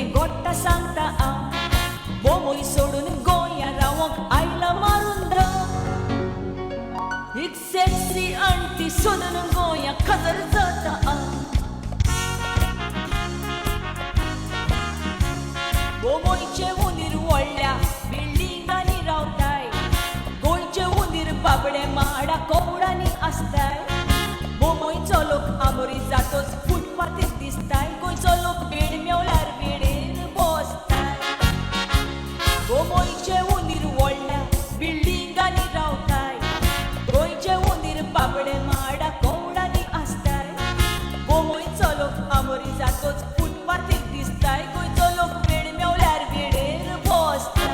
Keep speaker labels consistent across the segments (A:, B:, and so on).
A: कितें गोडटा सांगता हांव. बोमोय सोडून गोंया रावंक आयला मारून धांव. एक सेक्सी आण्टी सोदून गोंया खबर जाता हांव. बोमोयचे उंदीर व्हडल्या बिल्डिंगांनी रावताय. गोंयचे उंदीर बाबडे माडा कोवडांनी आसताय. बोमोयचो लोक आमोरी जातोच फुटपाथीर दिसताय. गोंयचो लोक वेळ मेवल्यार वेळेर बसताय. बोमोयचे उंदीर व्हडल्या बिल्डिंगांनी रावताय. गोंयचे उंदीर बाबडे माडा कोवडांनी आसताय. बोमोयचो लोक आमोरी जातोच फुटपाथीर दिसताय. गोंयचो लोक वेळ मेवल्यार वेळेर बसताय.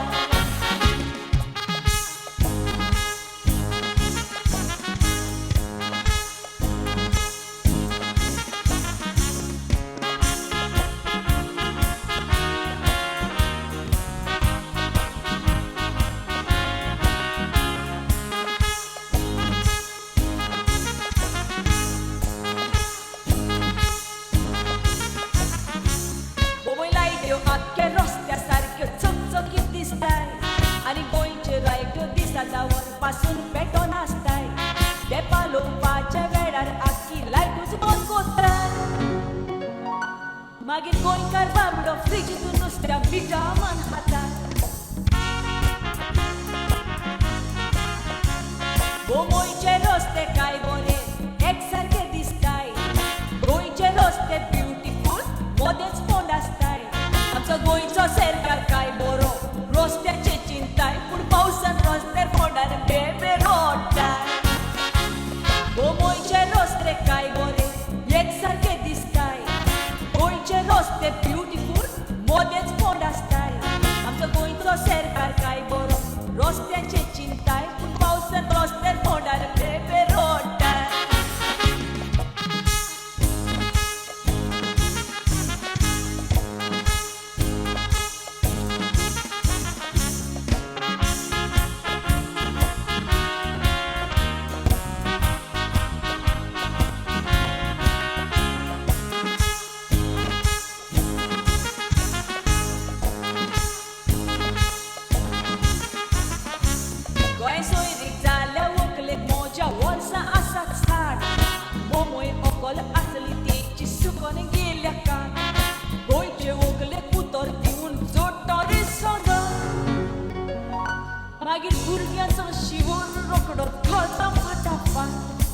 A: बोमोय लायट्यो आख्खे रस्त्या सारक्यो चकचकीत दिसताय. आनी गोंयच्यो लायट्यो दिसा जावन पासून पेटोन आसताय. ते पालोवपाच्या वेळार आख्खी लायटूच बंद कोत्ताय. मागीर गोंयकार बाबडो फ्रिजींतून नुस्त्या मिठामान खाता. बोमोयचे रस्ते काय बरे एकसारके दिसताय. गोंयचे रस्ते ब्युटिफूल मदेंच फोंड आसताय. आमचो गोंयचो सरकार काय बरो रस्त्याचे चिंताय. पूण पावसान रस्त्यार फोंडार बेबे रोडटाय. बोमोयचे रस्ते काय बरे एकसारके दिसताय. गोंयचे रस्ते ब्युटिफूल मदेंच फोंड आसताय. आमचो गोंयचो सरकार काय बरो रस्त्याचे चिंताय. पूण पावसान रस्त्यार फोंडार बेबे रोडटाय. गोंय सोयरीक जाल्या व्हंकलेक मोज्या वर्सां आसात 60. बोमोय व्हंकल आसली तेची सुकोन गेल्या कात. गोंयचे व्हंकलेक उतर दिवन जोडटो रे सदां. मागीर भुरग्यांचो शिंवर रोकडो घालता फाटाफाट.